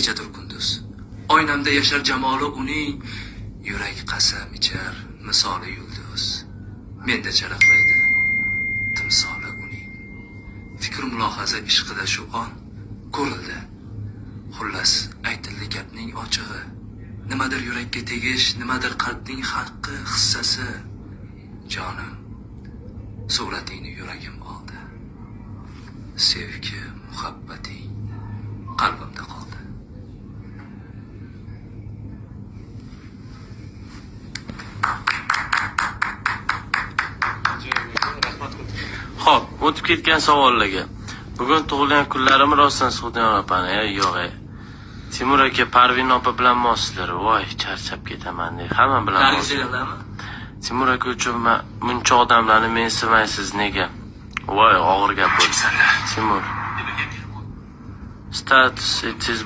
Kechadir kunduz. Oynamda yashar jamoli uning, yurak qasam ichar misoli yulduz. Menda charaqlaydi timsoli uning. Fikr mulohaza ishqida shu on ko'rildi. Xullas, aytildi gapning ochig'i. Nimadir yurakka tegish, nimadir qalbning haqqi, hissasi. Jonim, suratingni yuragim oldi. Sevgi, muhabbating qalbimda qoldi. Rahmat. Xo'p, o'tib ketgan savollarga. Bugun tug'ilgan kunlarim rostdan Sug'diyon opani, ey yo'q ey. Timur aka Parvin opa bilan mossizlar. Voy, charchab ketaman dey. Hamma bilan Nargis mos. seriallarmi? Timur aka uchun muncha odamlarni mensimaysiz nega? Voy, og'ir gap bo'ldi. Timur. Status tez.